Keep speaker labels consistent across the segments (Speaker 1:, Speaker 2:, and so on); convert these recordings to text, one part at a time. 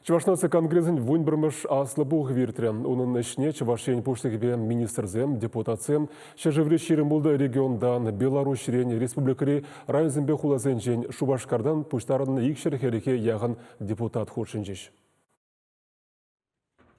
Speaker 1: Чӑваш наци конгресӗн вунпӗрмӗш аслӑ пухӑвӗ иртрӗ. Унӑн ӗҫне Чӑваш Ен Пуҫлӑхӗпе министрсем, депутатсем, ҫӗршыври 26 регионтан, Беларуҫрен, республикӑри районсемпе хуласенчен, Шупашкартан пуҫтарӑннӑ икҫӗр хӗрӗхе яхӑн депутат хутшӑнчӗҫ.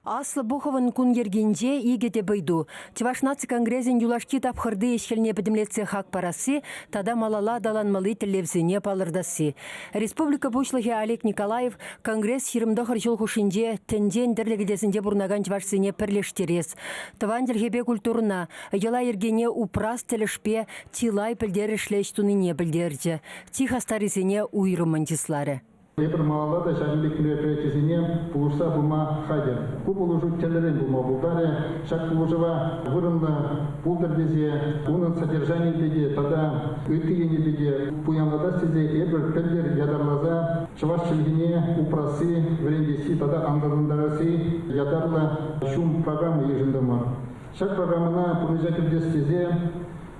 Speaker 2: Аслӑ пухӑвӑн кун йӗркинче икӗ тӗп ыйту: Чӑваш наци конгресӗн юлашки тапхӑрти ӗҫ-хӗлне пӗтӗмлетсе хак парасси тата малалла аталанмалли тӗллевсене палӑртасси. Республика Пуҫлӑхӗ Олег Николаев конгресс 29 ҫул хушшинче тӗнчен тӗрлӗ кӗтесӗнче пурӑнакан чӑвашсене пӗрлештерес, тӑван чӗлхепе культурӑна, йӑла-йӗркене упрас тӗлӗшпе чылай пӗлтерӗшлӗ ӗҫ тунине пӗлтерчӗ, чи хастаррисене уйрӑммӑн чысларӗ.
Speaker 3: Эпир малалла та ҫакӑн пек мероприятисене пулӑшса пыма хатӗр. Ку пулӑшу тӗрлӗрен пулма пултарӗ. Ҫак пулӑшӑва вырӑнлӑ пултӑр тесе унӑн содержанийӗпе те тата ытти енӗпе те пуянлатас тесе эпир пӗлтӗр ятарласа чӑваш чӗлхине упрасси, вӗрентесси тата аталантарасси ятарлӑ ҫум программа йышӑнтӑмӑр. Ҫак программӑна пурнӑҫа кӗртес тесе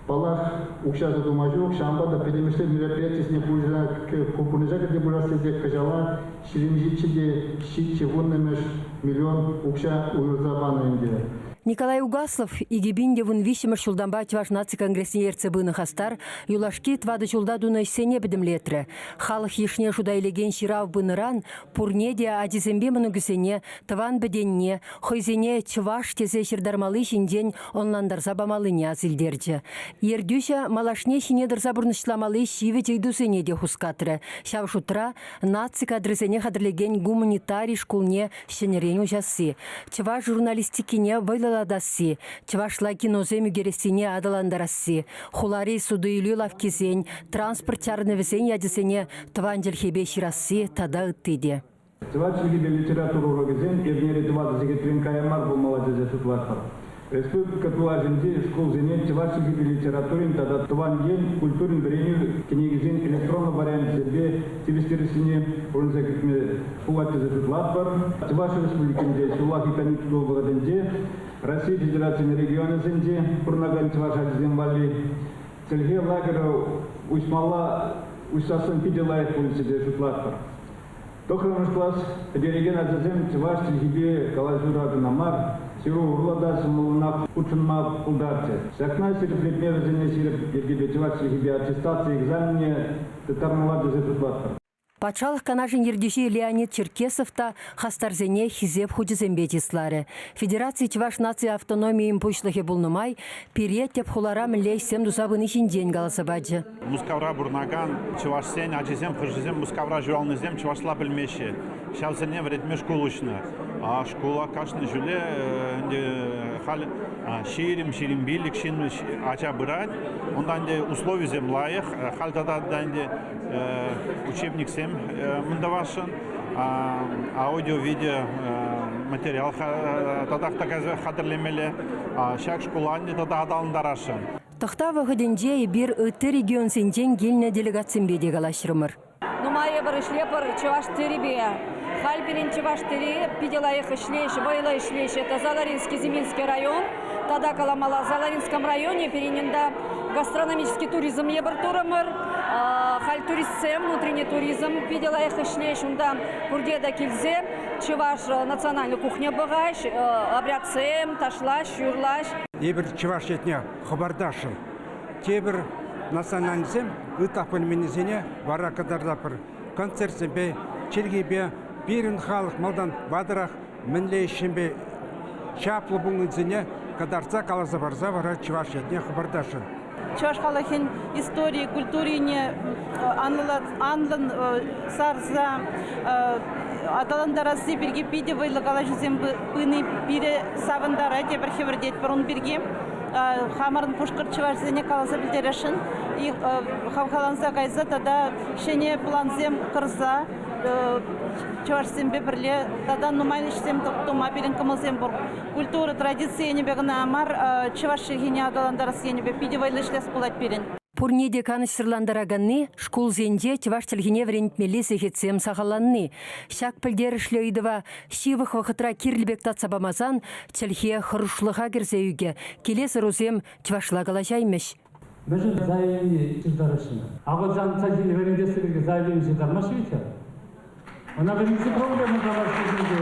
Speaker 3: Паллах, укҫасӑр тума ҫук, ҫавӑнпа та пӗтӗмӗшле мероприятисене пурнӑҫа кӗрте пырас тесе кӑҫала 27 те ҫиччӗ вуннӑмӗш миллион укҫа уйӑрса панӑ ӗнтӗ.
Speaker 2: Николай Угаслов 2013 ҫултанпа Чӑваш наци конгресне ертсе пынӑ хастар юлашки тӑватӑ ҫулта тунӑ ӗҫсене пӗтӗмлетрӗ. Халӑх йышне шута илекен ҫырав пынӑран пурне те ачисемпе мӑнукӗсене тӑван-пӗтенне, хӑйсене чӑваш тесе ҫыртармалли ҫинчен ӑнлантарса памаллине асилтерчӗ. Ертӳҫӗ малашне ҫине тӑрса пурнӑҫламалли ҫивӗч ыйтусене те хускатрӗ. Ҫав шутра наци кадрӗсене хатӗрлекен гуманитари шкулне ҫӗнӗрен уҫасси, чӑваш журналистикине вӑйлӑлатасси, чӑвашла киносем ӳкерессине аталантарасси, хулари суту-илӳ лавккисен, транспорт чарӑнӑвӗсен ячӗсене тӑван чӗлхепе ҫырасси тата ытти те.
Speaker 4: Чӑваш чӗлхипе литература урокӗсем эрнере тӑватӑ сехетрен кая мар пулмалла тесе шутлатпӑр. Республика тулашӗнчи шкулсене чӑваш чӗлхипе литературин тата тӑван ен культурин вӗренӳ кӗнекисен электронлӑ варианчӗсемпе тивӗҫтерессине пурнӑҫа кӗртме пулать тесе шутлатпӑр. Чӑваш Республикинче ҫуллахи каникул вӑхӑтӗнче Россия Федерацийӗн регионӗсенче пурӑнакан чӑваш ачисем валли чӗлхе лагерӗ уҫмалла уҫсассӑн питӗ лайӑх пулӗччӗ тесе шутлатпӑр. Тӑххӑрмӗш класс пӗтерекен ачасем чӑваш чӗлхипе калаҫура кӑна мар, ҫыру урлӑ та ҫӑмӑллӑнах хутшӑнма пултарчӗ. Ҫакна ҫирӗплетме вӗсене ҫирӗп йӗркепе чӑваш чӗлхипе аттестаци экзаменне тыттармалла тесе шутлатпӑр.
Speaker 2: Патшалӑх Канашӗн ертӳҫи Леонид Черкесов та хастарсене Хисеп хучӗсемпе чысларӗ. Федераци Чӑваш наци автономийӗн пуҫлӑхӗ пулнӑ май пире тӗп хулара мӗнле ӗҫсем туса пыни ҫинчен каласа пачӗ.
Speaker 5: Мускавра пурӑнакан чӑвашсен ачисем хӑшӗсем Мускавра ҫуралнисем чӑвашла пӗлмеҫҫӗ. Ҫавсене вӗрентме шкул уҫнӑ. А шкула кашни ҫуле ӗнтӗ халь 20-25 ҫын ача пырать. Унта ӗнтӗ условисем лайӑх. Халь тата та ӗнтӗ учебниксем мӗн тӑвасшӑн. Аудио-видео материал татах та хатӗрлемелле. Ҫак шкула ӗнтӗ тата аталантарасшӑн.
Speaker 2: Тӑхтав вӑхӑтӗнче эпир ытти регионсенчен килнӗ делегатсемпе те калаҫрӑмӑр.
Speaker 6: Нумай эпир ӗҫлепӗр чӑваш тӗрипе. Халь пирӗн чӑваш тӗри питӗ лайӑх ӗҫлеҫҫӗ, вӑйлӑ ӗҫлеҫҫӗ. Это Заларинский, Зиминский район. Тата каламалла, Заларинском районе пирӗн унта гастрономический туризм эпир турӑмӑр. Халь туристсем, внутренний туризм питӗ лайӑх ӗҫлеҫ. Унта пурте те килсе чӑваш национальный кухня пӑхаҫ, обрядсем, ташлаҫ, юрлаҫ.
Speaker 7: Эпир чӑваш ятне хӑпартасшӑн. Тепӗр национальнӑйсем ытлах пӗлменнисене вара кӑтартатпӑр. Концертсемпе, чӗлхепе пирӗн халӑх малтан ватӑрах мӗнле ӗҫсемпе чаплӑ пулнисене кӑтартса каласа парса вара чӑваш ятне хӑпартасшӑн.
Speaker 8: Чӑваш халӑхӗн истори, культурине анлӑн сарса аталантарасси пирки питӗ вӑйлӑ калаҫусем пыни пире савӑнтарать, эпир хӗпӗртетпӗр ун пирки. Хамӑрӑн пушкӑрт чӑвашсене каласа пӗлтересшӗн, хавхаланса кайса тата ҫӗнӗ плансем кӑрса чӑвашсемпе пӗрле тата нумай ӗҫсем тума пирӗн кӑмӑлсем пур. Культура, традици енӗпе кӑна мар, чӑваш чӗлхине аталантарас енӗпе питӗ вӑйлӑ ӗҫлес пулать пирӗн.
Speaker 2: Пурне те канӑҫсӑрлантараканни шкулсенче чӑваш чӗлхине вӗрентмелли сехетсем сахалланни. Ҫак пӗлтерӗшлӗ ыйтӑва ҫывӑх вӑхӑтра кирлӗ пек татса памасан чӗлхе хӑрушлӑха кӗрсе ӳкӗ, килес ӑрусем чӑвашла калаҫаймӗҫ.
Speaker 9: Мӗншӗн заявлени ҫыртараҫҫӗ? Акӑлчан чӗлхине вӗрентесси пирки заявлени ҫыртармаҫҫӗ вӗт-ха. Ӑна вӗрентсе проблема тавар шкулсенче.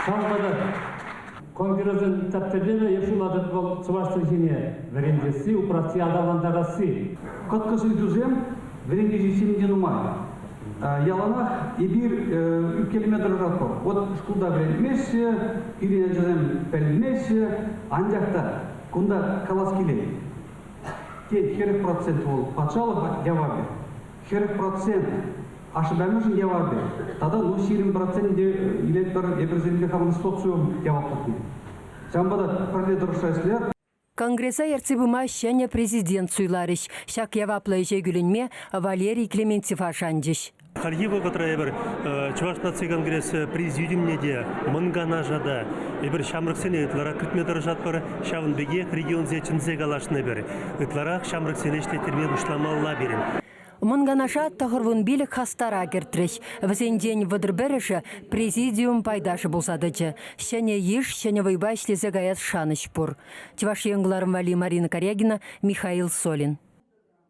Speaker 9: Ҫавӑнпа та конгресӑн тӗп тӗллевӗ эп шутлатӑп вӑл чӑваш чӗлхине вӗрентесси, упрасси, аталантарасси.
Speaker 4: Кӑткӑс ыйтусем вӗрентӳ системинче нумай. Яланах эпир ӳпкелеме тӑрӑшатпӑр. Вот шкулта вӗрентмеҫҫӗ, пирӗн ачасем пӗлмеҫҫӗ, анчах та кунта калас килет. Тен, 40% вӑл патшалӑх явапӗ, 40% ашшӗпе-амӑшӗн явапӗ тата ну 20% те илетпӗр эпир сирӗнпе хамӑн социум яваплӑхне. Ҫавӑнпа та пӗрле тӑрӑшса ӗҫлер.
Speaker 2: Конгреса ертсе пыма ҫӗнӗ президент суйларӗҫ. Ҫак яваплӑ ӗҫе кӳлӗнме Валерий Клементьева шанчӗҫ.
Speaker 10: Хальхи вӑхӑтра эпир Чӑваш наци конгресс президиумне те, Мӑн Канаша та эпир ҫамрӑксене ытларах кӗртме тӑрӑшатпӑр. Ҫавӑн пекех регионсене чӗнсе калаҫнӑ эпир. Ытларах ҫамрӑксене ӗҫлеттерме пуҫламалла пирӗн.
Speaker 2: Мӑн Канаша 95 хастара кӗртрӗҫ. Вӗсенчен 31-шӗ президиум пайташӗ пулса тӑчӗ. Ҫӗнӗ йыш ҫӗнӗ вӑйпа ӗҫлесе каяс шанӑҫ пур. Чӑваш Ен кӑларӑм валли Марина Карягина, Михаил Солин.